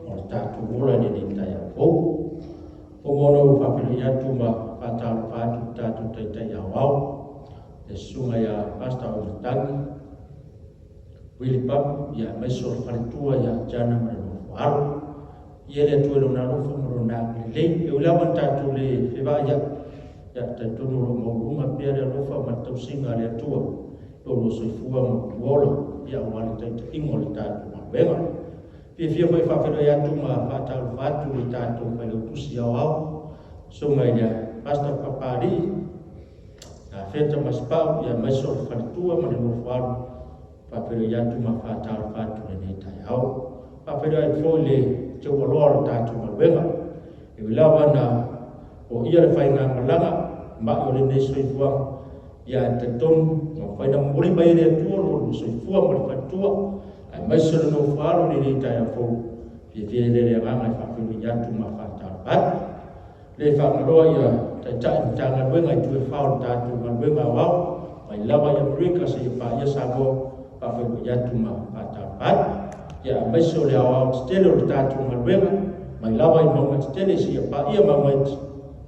Ma le tatou ola i lenei taeao fou. Muamua ona ou faafeiloai atu ma faatalofa atu i le tatou Taitai Aoao, le Susuga ia Pastor Auimatagi Willie Papu, aemaise o le faletua ia Jana ma le nofo alo. Ia le Atua i Lona alofa ma Lona agalelei. E ui lava ina tatou le fevaaiai, ia talitonu o lo o maualuga pea le alofa ma le tausiga a le Atua i lo oulua soifua ma oulua ola, ia aua le taitaiga o le tatou galuega. Fiafia foi e faafeiloai atu ma faatalofa atu i le tatou Failautusi Aoao, Susuga i le Pastor Papalii, ia Feta Masepau, aemaise o le faletua ma le nofo alo. Faafeiloai atu ma faatalofa atu i lenei taeao. Faafeiloai atu foi i le teualoa o le tatou galuega. E ui lava na oia le faigamalaga mai o lenei soifuaga, ia ae talitonu na mafai ona momoli mai e le Atua lo oulua soifua ma le faletua, aemaise o le nofo alo i lenei taeao fou. Fiafia ai lea le agaga e faafeiloai atu ma faatalofa atu. Le faagaloa ia Taitai Matagaluega i itu e fa o le tatou galuega aoao, mai lava i Amerika seia paia Samoa, faafeiloai atu ma faatalofa atu. Ia aemaise o le aoao tetele o le tatou galuega, mai lava i mauga tetele seia paia mauga iti,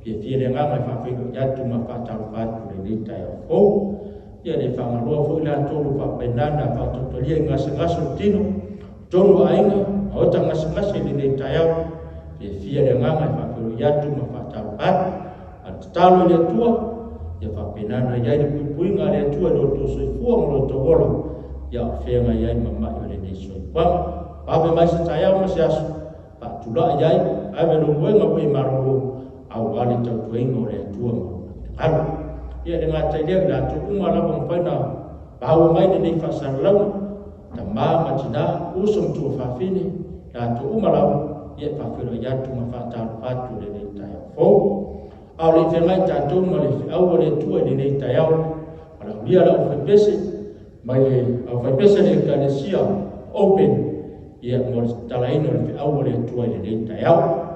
fiafia le agaga e faafeiloai atu ma faatalofa atu i lenei taeao fou. Ia le faagaloa foi latou o lo o faapena ona faatautalia i gasegase o le tino, totonu o aiga, maota gasegase i lenei taeao, fiafia le agaga e faafeiloai atu ma faatalofa atu. A o le tatalo i le Atua, ia faapena ona i ai le puipuiga a le Atua i lo outou soifua ma lo outou ola, ia o feagai ai ma mai o lenei soifuaga. Vave mai se taeao ma se aso, faatulai ai, ave lou moega ua e malolo, aua le tautuaina o le Atua ma lona finagalo. Ia e le gata i lea, i latou uma lava ua mafai ona maua mai lenei faasalalauga, tama ma tina, uso ma tuafafine, latou uma lava, ia e faafeiloai atu ma faatalofa atu i lenei taeao fou. A o le i feagai tatou ma le feau a le Atua i lenei taeao, valaaulia le aufaipese mai le aufaipese a le Ekalesia Open, ia mo le tatalaina o le feau a le Atua i lenei taeao.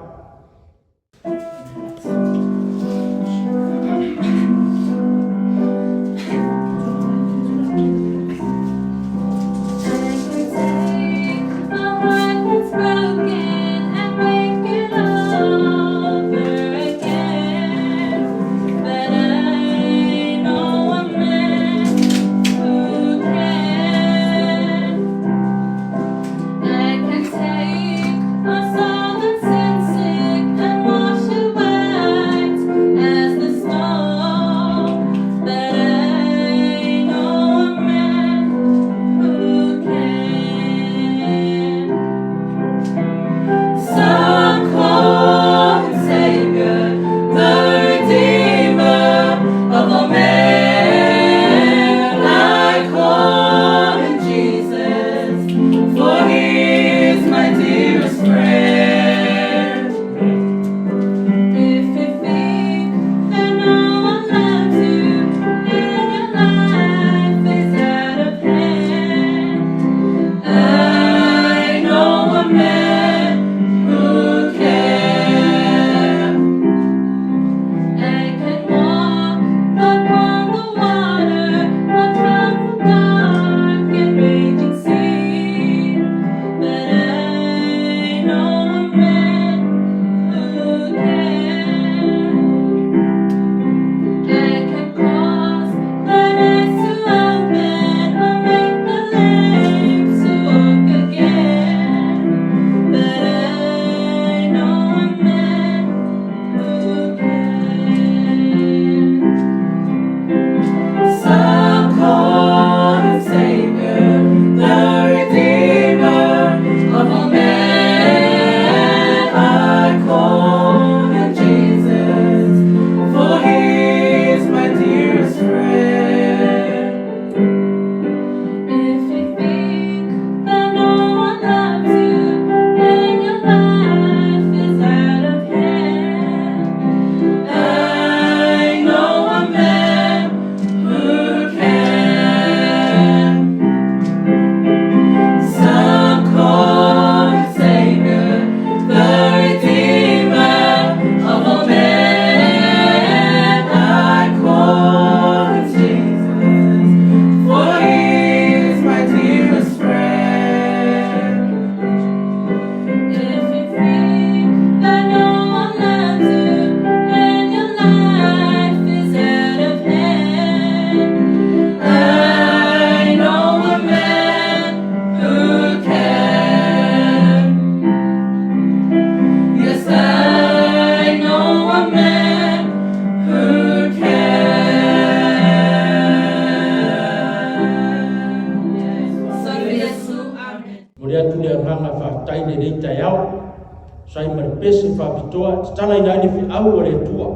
Sai ma le pese faapitoa e tatalaina ai le feau a le Atua.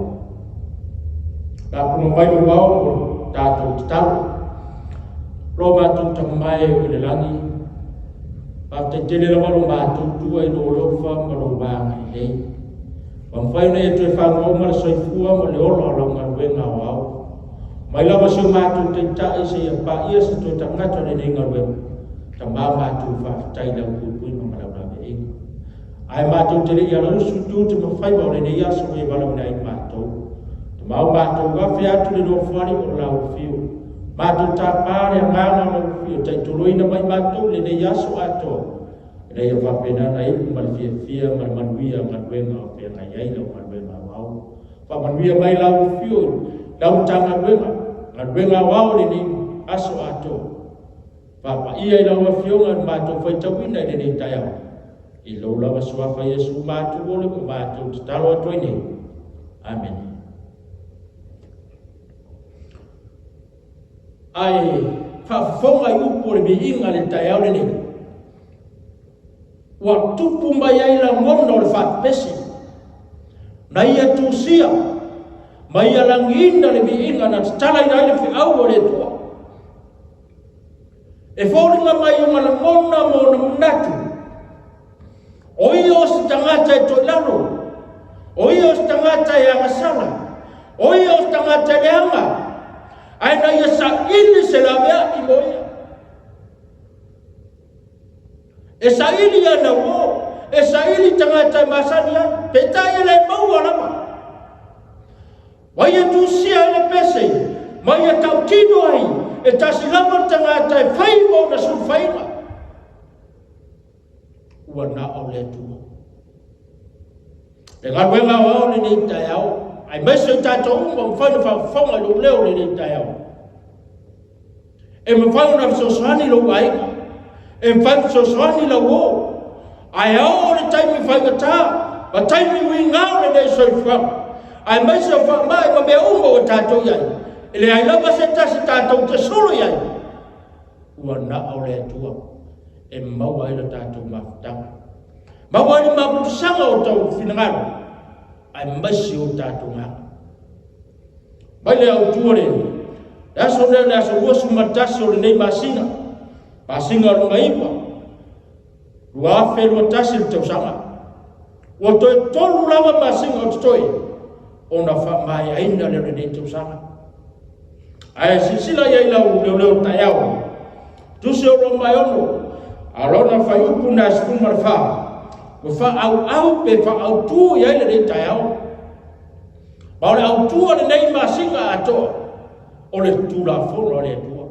Faafofoga mai lou ao mo le tatou tatalo. Lo matou Tama e i le lagi, faafetai tele lava lo matou tua i lou alofa ma lou agalelei. Ua mafai ona e toe fagoa uma le soifua ma le ola o lau galuega aoao. Mai lava si o matou Taitai seia paia se toe tagata o lenei galuega. Tama matou faafetai i lau puipuiga ma lau laveaiga. Ae matou te le i alausu i tiute ma faiva o lenei aso ua e valaauina ai matou. Tama o matou afe atu i le Nofoalii o lau afio. Matou tapa le agaga o lau afio, taitoloina mai matou i lenei aso atoa. Ina ia faapena ona iu ma le fiafia ma le manuia galuega o feagai ai lau galuega aoao. Faamanuia mai lau afio i lau Matagaluega, galuega aoao i lenei aso atoa. Faapaia i lau Afioga i le matou faitauina i lenei taeao. I lou lava suafa Iesu matou ole ua matou tatalo atu ai nei. Amene. Ae faafofoga i upu o le viiga i le taeao lenei. Ua tupu mai ai lagona o le faapese, na ia tusia ma ia lagiina le viiga na tatalaina ai le feau a le Atua. E foliga mai ona lagona ma ona manatu, o ia o se tagata e toilalo, o ia o se tagata e agasala, o ia o se tagata e leaga, ae na ia saili se laveai mo ia. E saili ana uo, e saili tagata e masani ai, peitai e le maua lava. Ma ia tusia ai le pese, ma ia tautino ai, e tasi lava le tagata e fai ma ona sulufaiga. Ua na o le Atua. Le galuega aoao lenei taeao, aemaise o tatou uma mafai ona faafofoga i lou leo lenei taeao. E mafai ona fesoasoani lou aiga, e mafai ona fesoasoani lau uo, ae a oo le taimi faigata ma taimi uiga o lenei soifuaga, aemaise o faamai ma mea uma ua tatou i ai, e leai lava se tasi tatou te solo i ai, ua na o le Atua e maua ai le tatou mafutaga, maua ai le mapusaga o tou finagalo, aemaise o tatou gaga. Mai le autu o le aso lea, le aso 21 o lenei masina, masina lona 9, 2021 le tausaga. Ua toe 3 lava masina o totoe ona faamaeaina lea o lenei tausaga. Ae silasila i ai lau leoleo taeao, tusi o Roma e 6, a lona fuaiupu na 14, ua faaauau pe faaautu i ai lenei taeao. Ma o le autu o lenei masina atoa, o le Tulafono a le Atua.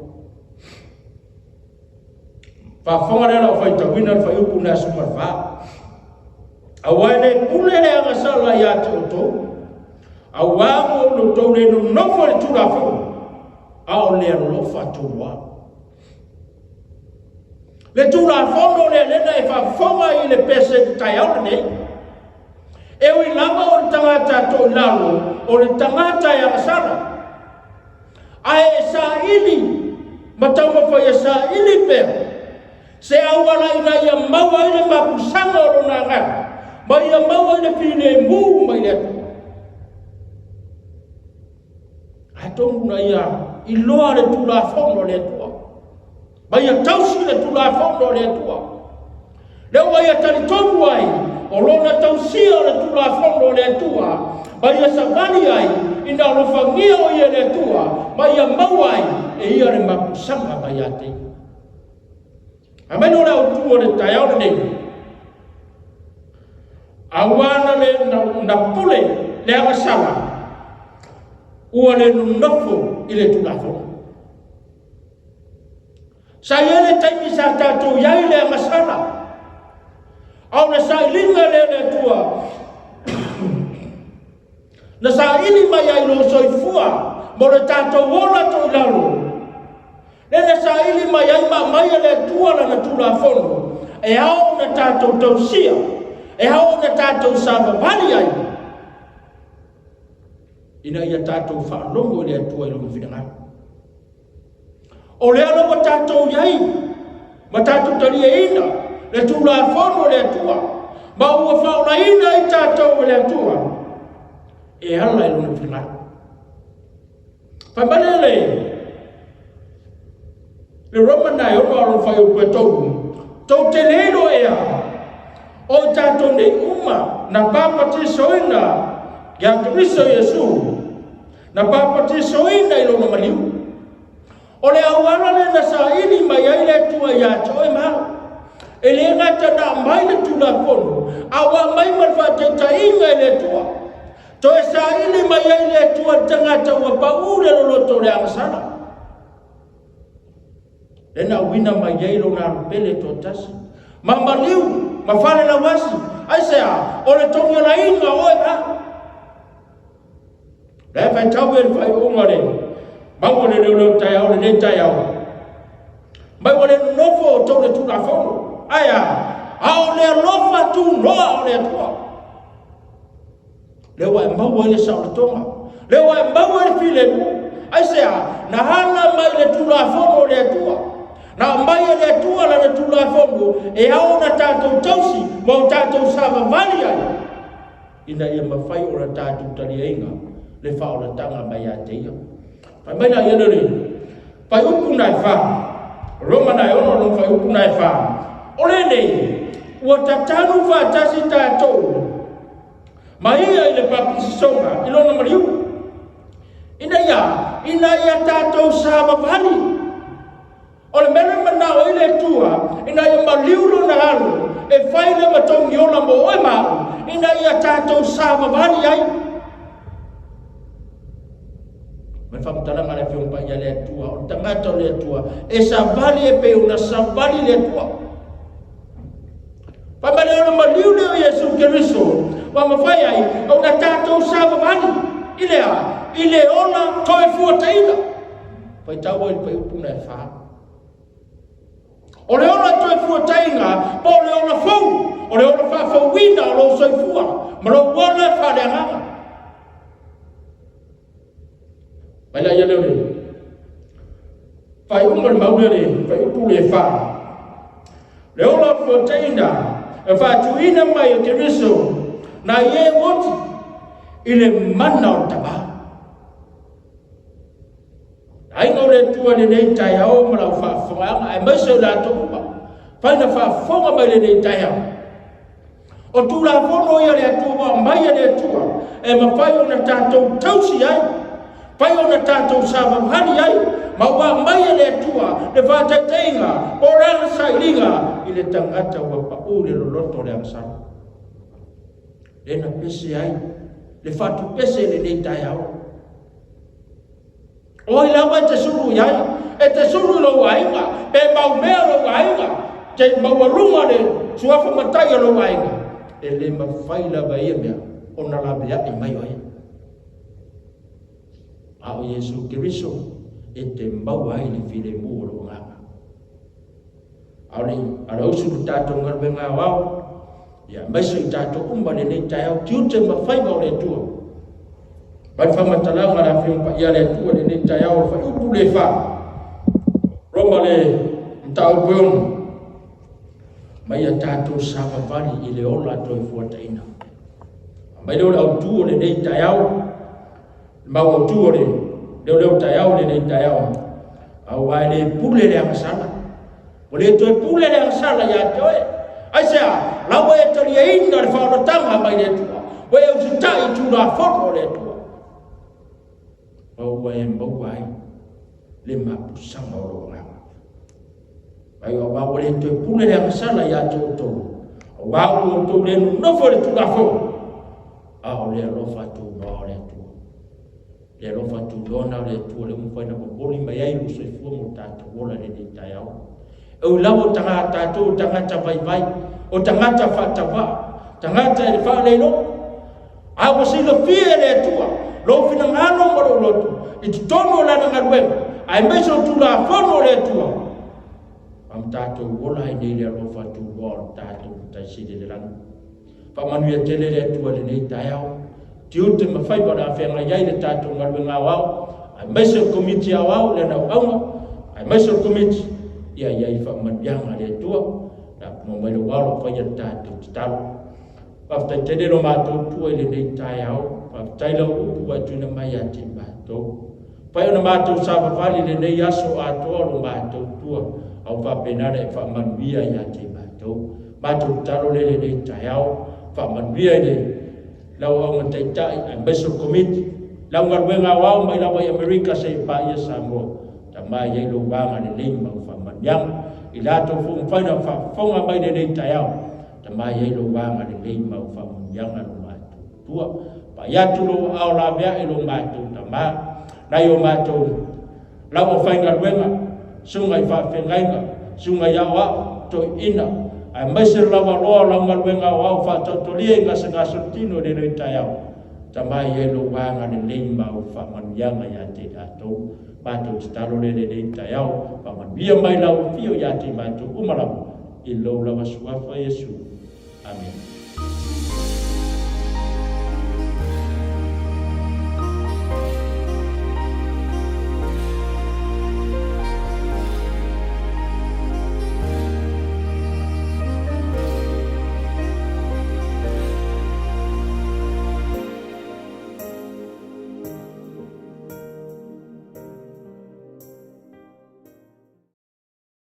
Faafofoga lea lau faitauina le fuaiupu na 14. Aua e le pule le agasala ia te outou, aua ua outou le nonofo i le Tulafono, a o le alofa tunoa. Le Tulafono lea lena e faafofoga i le pese i le taeao lenei. E ui lava o le tagata toilalo, o le tagata e agasala, ae e saili ma taumafai e saili pea se auala ina ia maua ai le mapusaga o lona agaga, ma ia maua ai le filemu mai le Atua. Atonu na ia iloa le Tulafono a le Atua, ma ia tausi le Tulafono a le Atua. Lea ua ia talitonu ai o lona tausia o le Tulafono a le Atua, ma ia savali ai ina alofagia o ia e le Atua, ma ia maua ai e ia le mapusaga mai ia te ia. Aumai le autu o le taeao lenei. Aua na le na pule le agasala, ua le nonofo i le Tulafono. Sa i ai le taimi sa tatou i ai le agasala, a o le sailiga lea le Atua na saili mai ai lou soifua mo le tatou ola toilalo, lea na saili mai ai ma aumai e le Atua lana Tulafono e ao ona tatou tausia, e ao ona tatou savavali ai, ina ia tatou faalogo i le Atua i lona finagalo. O lea la ua tatou i ai ma tatou taliaina le Tulafono a le Atua. Ma ua faaolaina ai tatou e le Atua e ala i lona finagalo. Fai mai le le Roma na e ono alo fai o tolu, tou te le iloa ea, o i tatou nei uma na papatisoina ia Keriso Iesu, na papatisoina i lona maliu. O le auala lea na saili mai ai le Atua ia te oe ma au. E le gata na aumai le Tulafono, a ua aumai ma le faataitaiga e le Atua. Toe saili mai ai le Atua i le tagata ua pau le loloto o le agasala. Lea na auina mai ai lona alupele toatasi, ma maliu, ma falelauasi. Aisea? O le togiolaina o oe ma au. Le faitau e le faaiuga le maua le leoleo taeao lenei taeao. Mai ua le nonofo o tou le Tulafono. Ae a? A o le alofa tunoa o le Atua. Lea ua e maua ai le saolotoga. Lea ua e maua ai le filemu. Aisea? Na ala mai le Tulafono o le Atua. Na aumai e le Atua lana Tulafono e ao ona tatou tausi ma o tatou savavali ai ina ia mafai ona tatou taliaina le faaolataga mai ia te ia. Fai mai la ia le fuaiupu na e fa, Roma na e ono lona fuaiupu na e fa, o lenei, ua tatanu faatasi tatou ma ia i le papisisoga i lona maliu, ina ia, ina ia tatou savavali. O le mea lea e manao ai le Atua, ina ia maliu lona alo e fai le matogi ola mo oe ma au, ina ia tatou savavali ai. Ma le faamatalaga a le Afioga Paia le Atua, o le tagata o le Atua, e savali e pei ona savali le Atua. Fai mai le ona maliu lea o Iesu Keriso, ua mafai ai ona tatou savavali i le a? I le ola toefuataina. Faitau ai le fuaiupu na e fa. O le ola toefuataiga po o le ola fou, o le ola faafouina o lou soifua ma lou ola faaleagaga. Mai la ia lea o le faaiuga o le mau lea le fuaiupu le fa. Le ola fuataina e faatuina mai e Keriso na i e oti i le mana o le tama. Aiga o le Atua i lenei taeao ma lau faafofogaaga, aemaise o latou uma, fai na faafofoga mai lenei taeao. O Tulafono ia le Atua ua aumai e le Atua e mafai ona tatou tausi ai, fai ona tatou savavali ai, ma ua aumai e le Atua le faataitaiga po o lana sailiga i le tagata ua pau le loloto o le agasala. Lea na pese ai le fatupese i lenei taeao. O ai lava e te sulu i ai, e te sulu i lou aiga, pe maumea lou aiga, te maualuga le suafa matai o lou aiga, e le mafai lava ia mea ona laveai mai oe. A o Iesu Keriso e te maua ai le filemu o lou agaga. A o le alausu le tatou galuega aoao, ia aemaise i tatou uma lenei taeao tiute ma faiva o le Atua. Mai le faamatalaga a le Afioga Paia a le Atua lenei taeao o le fuaiupu le fa. Roma le mataupu e ono. Mai a tatou savavali i le ola toefuataina. Mai lea o le autu o lenei taeao, mau autu o le leo taeao lenei taeao. Aua e le pule le agasala. Ua le toe pule le agasala ia te oe. Aisea? La ua e taliaina le faaolataga mai le Atua. Ua e usitai i Tulafono o le Atua. Ma ua e maua ai le mapusaga o lou agaga. Ai aua ua le toe pule le agasala ia te outou. Aua ua outou le nonofo i le Tulafono, a o le alofa tunoa o le Atua. Le alofa tunoa o le Atua lea ua mafai ona momoli mai ai lou soifua mo tatou ola i lenei taeao. E ui lava o tatou o tagata vaivai, o tagata faatavaa, tagata e faaleilo, a ua silafia e le Atua lou finagalo ma lou loto i totonu o lana galuega, aemaise o Tulafono o le Atua, ma tatou ola ai nei le alofa tunoa o le tatou Matai Sili i le lagi. Faamanuia tele le Atua i lenei taeao. Tiute ma faiva o le a feagai ai le tatou galuega aoao, aemaise o le Komiti Aoao i lana auauna, aemaise o le Komiti, ia i ai faamanuiaga a le Atua. Le a puna mai lou alo, faia le tatou tatalo. Faafetai tele lo matou tua i lenei taeao. Faafetai lau upu ua e tuuina mai ia te matou. Pai ona matou savavali i lenei aso atoa lo matou tua, a ua faapena ona e faamanuia ia te matou. Matou tatalo lea i lenei taeao, faamanuia i le lau auga taitai aemaise o le komiti, lau galuega aoao mai lava i Amerika seia paia Samoa. Tama e i ai lou agalelei ma lau faamanuiaga. I latou foi ua mafai ona faafofoga mai i lenei taeao, Tama e i ai lou agalelei ma au faamanuiaga lo matou Atua. Pai atu lou aao laveai lo matou Tama, nai o matou lau aufaigaluega, susuga i faafeagaiga, susuga i aoao, toeaiina, aemaise le lavaloa o lau galuega aoao faataotolia i gasegase o le tino i lenei taeao. Tama e i ai lou agalelei ma au faamanuiaga ia te i latou. Matou tatalo lea i lenei taeao, faamanuia mai lau afio ia te i matou uma lava, i lou lava suafa Iesu. Amene.